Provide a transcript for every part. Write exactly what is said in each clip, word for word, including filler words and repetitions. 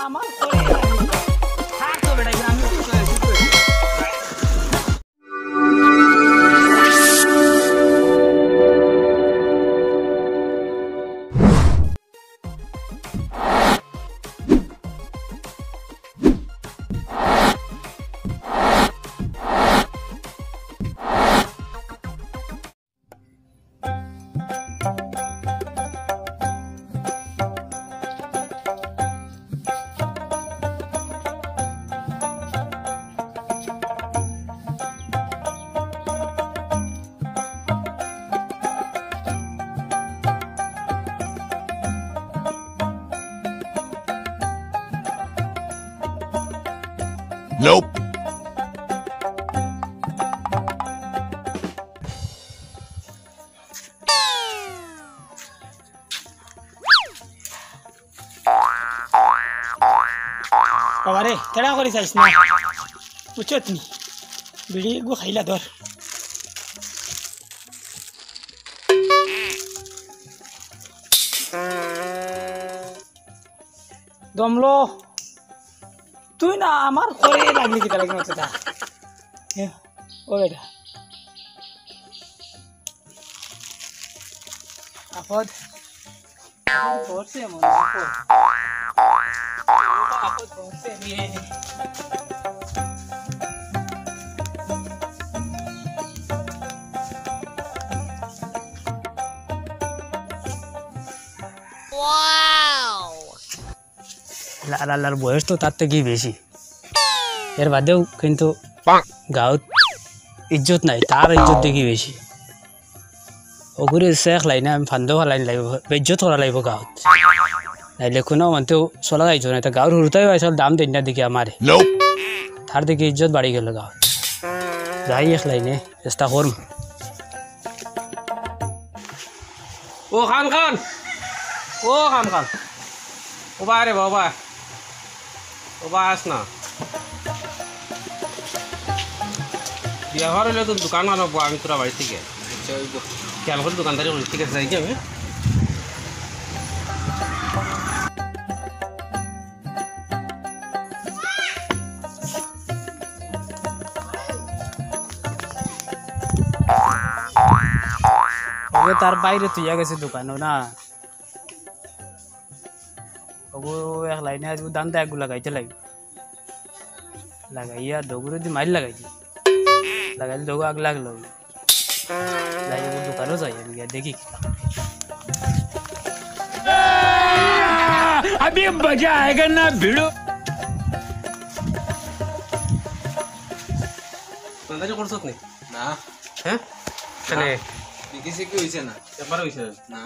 আমার ঘরে। ছাড় তো বেটা, আমি তো Nope. বাবারে, তেড়া করি চাইস না। বুঝছত নি? বিড়ি গু খাইলা ধর। দমলো, তুই না আমার ঘরে লাগলি কিতা লাগি মাত্র তা? এ, ও বেটা। আপদ। ধরছে মনে হয়। আপদ ধরছে রে। লাল আল্লাহর বয়স তো তার থাকি বেশি, এর বাদেও কিন্তু গাঁওত ইজ্জত নাই, তার ইজ্জত দেখি বেশি। ওগুরে শেখ লাইনে আমি ফান্দো ফালাইন লাগবো, বেইজ্জত করা লাগবো গাঁওত, নাইলে কোনো মানতেও চলা যাইতো না। তো গাঁওর হুরুতাই আসল দাম দেন না দেখি আমারে, তার দেখি ইজ্জত বাড়ি গেল গাঁওত। যাই এক লাইনে চেষ্টা করম। ও খান খান, ও খান খান, ও বা রে বাবা, ও বা আস না। বিয়া হওয়ার হইলে তো দোকান বানাবো আমি তোরা বাড়ি থেকে। আচ্ছা, ওই তো। খেয়াল করে দোকানদারি করি, ঠিক আছে, যাই কি আমি? ওগো তার বাইরে তুইয়া গেছে দোকানো না। ওগো এক লাইনে আজ ধান্দা এগু লাগাইতে লাগি। লাগাইয়া দগুরে দি মাইর লাগাই দি। লাগাইলে দগু আগ লাগলো। যাই ওগো দোকানো যাই আমি গিয়া দেখি। अभी मजा आएगा ना भिड़ो। দোকানদারি করছত নি? না। হ্যাঁ? কেনে? বিক্রি সিক্রি হইছে না। একবার হইছে না? না।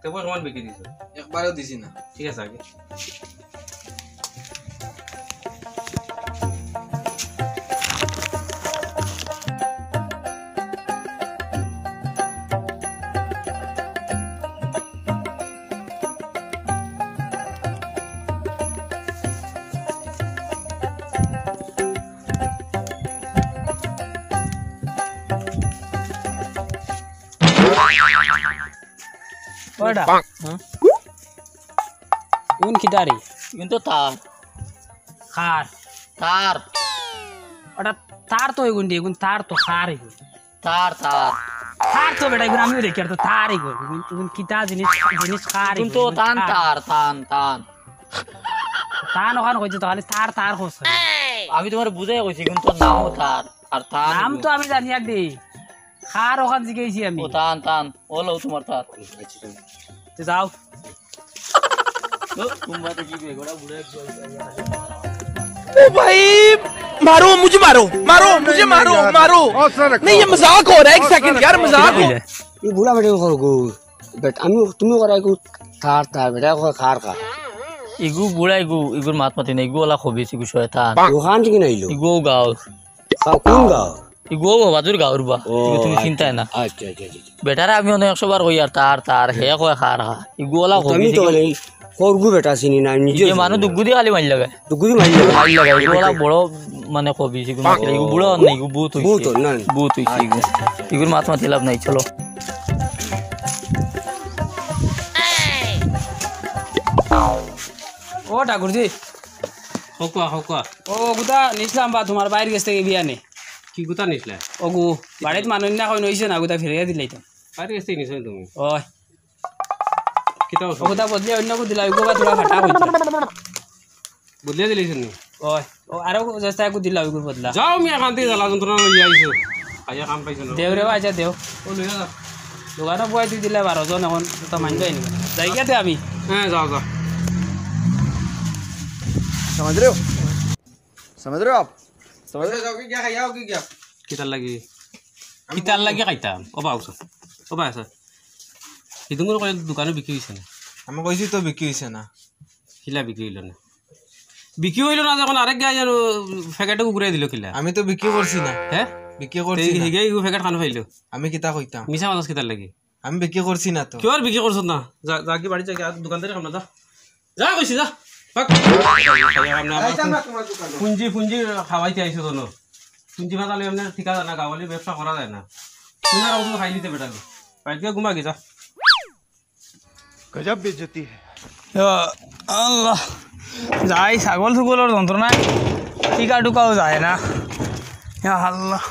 তে বল, সমান বিক্রি দিছো? একবারও দিছি না। ঠিক আছে, আগে। ওটা। হ্যাঁ? কোন কিতারি? কিন্তু তার। খার। তার। ওটা তার তো এগুন দিয়ে, এগুন তার তো খার এগুন। তার, তার। তার তো বেটা, এগুন আমিও দেখি, আর তো তার এগুন। এগুন, এগুন কিতা জিনিস, জিনিস খার এগুন। কিন্তু তান তার, তান, তান। তান ওখান কইছে তো, খালি তার, তার কইছে। আমি তোমারে বুঝাই কইছি, কিন্তু নামও তার, আর তান নাম এগুন। তো আমি জানি আর দি। খার ওখান জিগাইছি আমি। ও তান, তান। ও লও তোমার তার। তে যাও। ओ भाई, मारो, मुझे मारो, मारो, मुझे मारो, मारो। नहीं, ये मजाक हो रहा है, एक सेकंड यार, मजाक हो। ই বুড়া বেটা কর গো। বেটা, আমি তুমি করাই গো। তার, তার বেটা কর, খার, খার। ইগু বুড়া ইগু, ইগুর মাত মাতি না, ইগু ওলা খবিস, ইগু শয়তান। ওখান থেকে নাইলো। ইগু গাঁও। গাঁও, কোন গাঁও? ইগু বাদুর গাঁওর বা। ও, ইগু তুমি আচ্ছা, চিন্তায় না। আচ্ছা, আচ্ছা, আচ্ছা, আচ্ছা। বেটারে আমি অনেক একশো বার কই আর তার, তার, হে কয় খার খা। ইগু ওলা তো আমি খবিস, তো ইগু মানে খরগু বেটা চিনি না, আমি নিজে ইগু চিনি মানুষ না। দুগুদি খালি মাইর লাগে। দুগুদি মাইর লাগে। মাইর লাগে, ইগু ওলা বড় মানে খবিস, ইগু মাতিলে, ইগু বুড়া অর না, ইগু ভূত হইছে। ভূত অর না। ভূত হইছে ইগু। আচ্ছা, আচ্ছা। ইগুর মাত মাতিলাভ নাই, চলো। ও ঠাকুরজি। হকুয়া, হকুয়া। ও গুতা নিছলাম বা তুমার ভাইর গেছ থাকি বিয়ানে। কি গুতা নিছলা? ওগু, বাড়িত মানুষ না কইন অইছে না, গুতা ফিরাইয়া দিলাইতাম। ভাইর গেছ থাকি নিছো তুমি? ওই। কিতা অইছে? ও গুতা বদলে অইন্য গু দিলা, ওগু বা তুরা ফাটা কইছে। বদলে দিলাইছো নি? ওই, ও আরো চেষ্টা একগু দিলা, ওগুর বদলা। যাও মিয়া, কান্দি জ্বালা যন্ত্রণা লইয়া আইছো। খাইয়া কাম পাইছো না। দেও রে বা, আচ্ছা দেও। ও লইয়া যাও। দোকানো বয়াই তুই দিলে বারো জন, অখন তো মানবে নি। যাই গিয়া দে আমি। হ্যাঁ, যাও, যাও। समझ रहे हो? समझ रहे हो आप? समझ रहे हो? যাও, কি গিয়া খাইয়া, কি গিয়া? কিতার লাগি? কিতার লাগি খাইতাম? ও বা, আচ্ছা। ও বা, আচ্ছা। হিদুঙ্গুর কইল দোকানো বিক্রি অইছে না। আমি কইছি তো বিক্রি অইছে না। কিলা বিক্রি অইলো না? বিক্রি অইলো না যখন আরেক গাই জানো প্যাকেটে ঘুরাই দিল কিলা? আমি তো বিক্রি করছি না। হ্যাঁ? বিক্রি করছি তে না। হিগাই ও প্যাকেট খানো পাইলো? আমি কিতা কইতাম? মিছা মাতাস কিতার লাগি? আমি বিক্রি করছি না তো। কিওর বিক্রি করছত না? যা, যা কি বাড়ি যা, কি আর দোকানদারি কাম না, যা। যা কইছি, যা। ভাগ। খাইতাম না তোমার দোকানো। পুঞ্জি, পুঞ্জি খাওয়াইতে আইছো তো না। পুঞ্জি মাতালে এমনি ঠিকা যায় না, গাওয়ালি ব্যবসা করা যায় না। তুমি আর ওগুলো খাই নিতে বেটা। বাড়িতে ঘুমা গি, যা। गजब बेइज्जती है। ইয়া আল্লাহ, যাই ছাগল-ছুগলর যন্ত্রণায় টিকা-টুকাও যায় না। ইয়া আল্লাহ,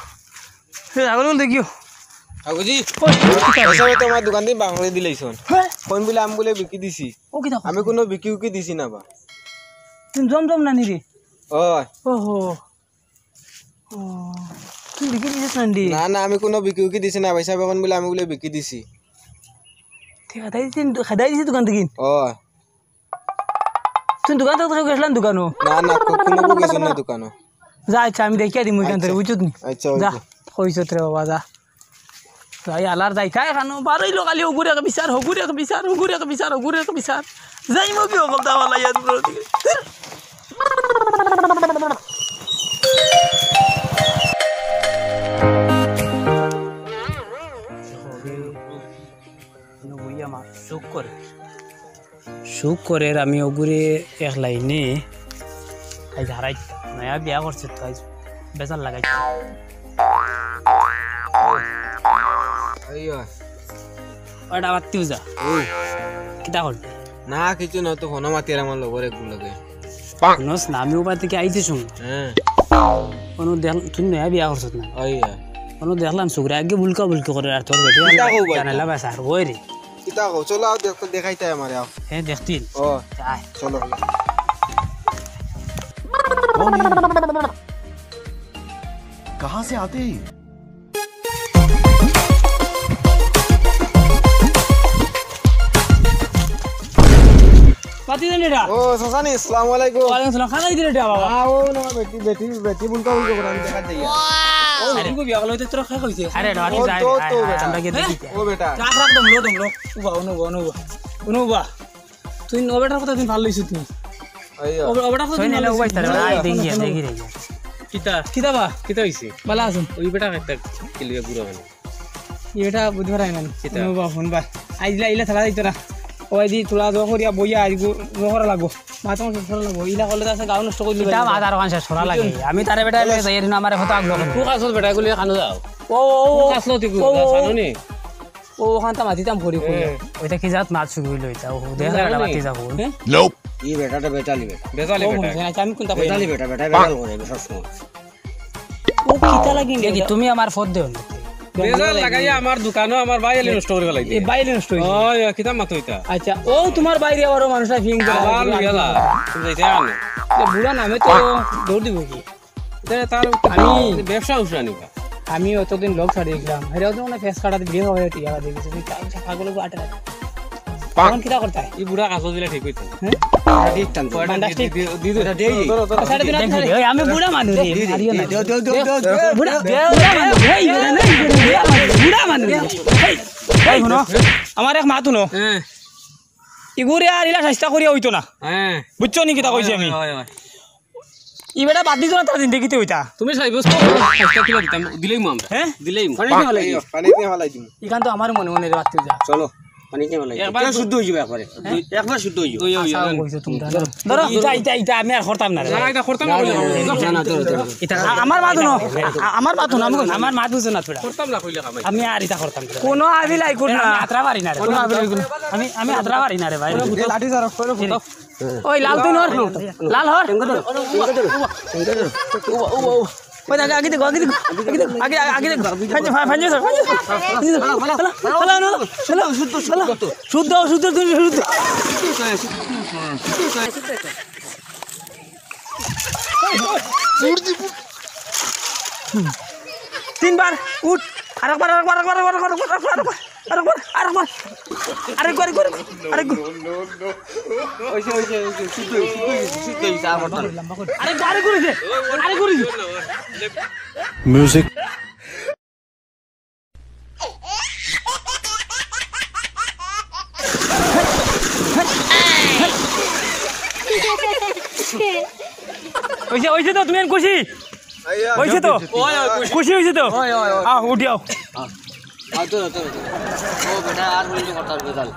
এ ছাগল দেখিও। কাকুজি, ওই, কিতা? এসবে তো আমার দোকান দিয়ে বাংলা দিলাইছন। হ্যাঁ? কোন বলে আমি বলে বিকি দিছি? ও কিতা? আমি কোনো বিকি উকি দিছি না বা। তুমি জমজম না নি রে? ওই। ওহো। ও, তুই বিকি দিছিস না নি? না, না, আমি কোনো বিকি উকি দিছি না, ভাই সাহেব, এখন বলে আমি বলে বিকি দিছি। ঠিক আছে, তাই দিছি, খাদাই দিছি দোকান থেকে। ও। তুই দোকান থেকে গেছিলাম দোকানো? না, না, কো-, কোনো গু গেছন না দোকানো। যা, আচ্ছা, আমি দেখিয়া দিমু এখান থেকে, আচ্ছা। বুঝছত নি? আচ্ছা, যা, ওকে। কইছত রে বাবা, যা। তাই আলার যাইতায় খানো, বারইলো খালি ওগুরে এক বিচার, হগুরে এক বিচার, ওগুরে এক বিচার, ওগুরে এক বিচার। যাইমু কি হকল তা বালা ইয়াদ ব্রো দিকে। শুকর। শুকরের আমি ওগুরে এক লাইনে আইজ হারাইতাম। নয়া বিয়া করছে তো আইজ বেজার লাগাইতাম। আইয়া। ওটা বাত্তিও যা। ওই। কিতা করবি? না, কিছু না, তো ফোনো মাতিয়ার আমার লগর এগুর লগে। হুনস না, আমি ওবার থেকে আইতে শুন। হ্যাঁ। কোনো দেখ, তুই নয়া বিয়া করছত না? ওই, হ্যাঁ। কোনো দেখলাম সুগরে আগে বুলকা বুলকি করে আর তোর বেটি কিতা কও ভাই? জানালা বাস আর ওই রে। কিতা কও? চলো, আও দেখ-, দেখাইতে আমারে, আও। হ্যাঁ, দেখতিল। ও, আয়। চলো। कौन है? कहाँ से आते हैं? পাতি দেন এটা। ও, চাচানি, আসসালামু আলাইকুম। ওয়ালাইকুম আসসালাম। খানা দিলে এটা বাবা। আ, ও না, বেটি, বেটি, বেটি, বুলকা বুলকি করে আমি দেখা যাই। ও, আরে। বিয়া করলে তো তোরা খা কইছে। আরে, এটা ও, যায়, তো, আয়, তো, আয়, বেটা। আমরা গিয়ে দেখি। ও, বেটা। রাখ, রাখ, দমলো, দমলো। উবা, অনুবা, অনুবা। অনুবা। তুই ও বেটার কথা তুই ভালো লইছিস তুই। আইয়া। ও বে-, ও বেটার কথা তুই ভালো লইছিস। আয়, দেখি, দেখি রে। কিতা? কিতা বা? কিতা হইছে? ভালো আছেন? ওই বেটা একটা কিলিয়া বুড়া মানে। এটা বুঝতে পারে না। কিতা? নো বা, ফোন বা। আইলা, ইলা থালা দিত না। ওই দি তোরা জো করিয়া বইয়া আইগু, জো করা লাগবো। মা তোমার শেষ করা লাগবো। ইলা করলে তো আছে গাঁও নষ্ট করে দিবে। কিতা বাজার ওখান শেষ করা লাগে। আমি তারে বেটা লয়ে যাই, এর আমারে কথা আগলো। তুই কাছত বেটা গুলি খানো যাও। ও, ও, ও। তুই কাছত তুই ও, ও। জানো নি? ও, ওখান তো মাতিতাম ভরি কই। হ্যাঁ। ওইটা কি জাত মাছ শুরু হইলো এটা? ও, দেখা জানো বেটা নি? মাতি যাবো। হ্যাঁ? ই বেটাটা বেতালি বেটা। বেতালি ও, বেটা। বুঝে না, আমি কোনটা কই? বেতালি বেটা, বেটা বেতাল করে সব সময়। ও, কিতা লাগি দেখি, তুমি আমার ফোন দেও না। বেজার লাগাইয়া আমার দোকানও আমার বাইরে নষ্ট করে ফেলাই এ, দিয়ে। বাইরে নষ্ট হইছে। ওই, ওই, কিতা মাতো এটা? আচ্ছা, ও তোমার বাইরে আবারও মানুষটা ফিং করে। আবার লইয়া যা। তুমি যাইতে আর না। এ, বুড়া নামে তো দৌড় দিব কি? এটা তার আমি ব্যবসা উঠরা নিবা। আমি অতদিন লোক ছাড়ি দেখলাম, হেরাও তো মানে ফেস কাটাতে ভিডিও হবে, টিয়া দিয়ে গেছে, তুই কাল ছাগল গো আটে রাখ। তখন কিতা করতে হয়? এই বুড়া কাজ দিলে ঠিক হইতো। হ্যাঁ? এটা ঠিক টান দে। কয়টা বান্ডাস ঠিক। দি-, দি-, দি-, দি-, ধরো, ধরো, ধরো। আচ্ছা, এটা দিন আটে রাখ। এই, আমি বুড়া মানুষ রে, দি, দি, মারিও দি, না। দেও, দেও, দেও, দেও, দেও, বুড়া, দেও। বুড়া মানুষ, এই, বুড়া মানুষ, বুড়া মানুষ। এই, এই, হুনো, আমার এক মাত হুনো। হ্যাঁ। ইগুরে আর ইলা চেষ্টা করিয়া হইতো না। হ্যাঁ। বুঝছো নি কিতা কইছি আমি? হয়, হয়, হয়। ই বেটা বাদ দিত না, তার জিন্দেগিতে হইতা। তুমি সাব্যস্ত করো, চেষ্টা কিলা দিতাম, দিলেই মু আমরা। হ্যাঁ? দিলেই মু। পানি দিয়ে ফালাই দিও, পানি দিয়ে ফালাই দিও। ইখান তো আমার মনে মনে রে বাদ যা। চলো। পানি দিয়া মেলাই। একবার শুদ্ধ অই যাইবো একবারে। একবার শুদ্ধ অই যাইবো। ধরো। ইটা, ইটা, ইটা আমি আর করতাম না রে। না, ইটা করতাম না। না, না, ধরো, ধরো। ইটা আ-, আমার মাত হুনো। আ-, আমার মাত হুনো, আমি কই-, আমার মাত বুঝো না তোরা। করতাম না কইলে কামাই। আমি আর ইটা করতাম না। কোনো আবি লাই কর না। আমি আতরা পারি না রে। কোনো আবি লাই কর না। আমি, আমি আতরা পারি না রে ভাই। লাঠি ধরো, ধরো। ওই লাল তুই নর। লাল হর। ওই আগে, আগে দেখো, আগে দেখো, আগে দেখো, আগে, আগে দেখো। Fine, fine, fine, fine, fine, fine. শুদ্ধ, শুদ্ধ, শুদ্ধ, শুদ্ধ। তিনবার, উঠ। আরেকবার, আরেকবার, আরেকবার। আরেকবার, আরেকবার। আরেকবার, আরেকবার, আরেকবার। অইছে, অইছে, অইছে। শুদ্ধ অইছে, শুদ্ধ অইছে, শুদ্ধ অইছে, আর করতাম না। আরেকবার, আরেকবার অইছে। আরেকবার অইছে। মিউজিক। অইছে, অইছে তো, তুমি এখন খুশি? অইছে তো? ওই, ওই, খুশি। খুশি অইছে তো? ওই, ওই, ওই। আহ, উঠি আও। আহ, ধরো, ধরো, ধরো। ও বেটা, আর বলতে কথা হবে, বেতাল।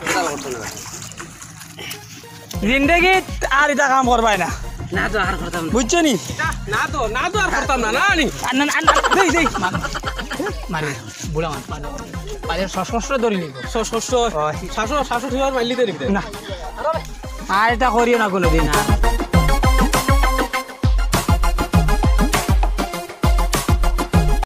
বেতাল করতে না। জিন্দেগিত আর ইটা কাম করবায় না। না তো, আর করতাম না। বুঝছো নি? না তো, না তো, আর করতাম না, না নি। আর না, না, না, দেই, দেই। মা-, মারি, বুড়া মানুষ। পালে সশস্ত্র ধরি নিব। সশস্ত্র? ওই। শাসন, শাসন সীমার মাইলি ধরি দে। না। আর ইটা করিও না কোনোদিন আর।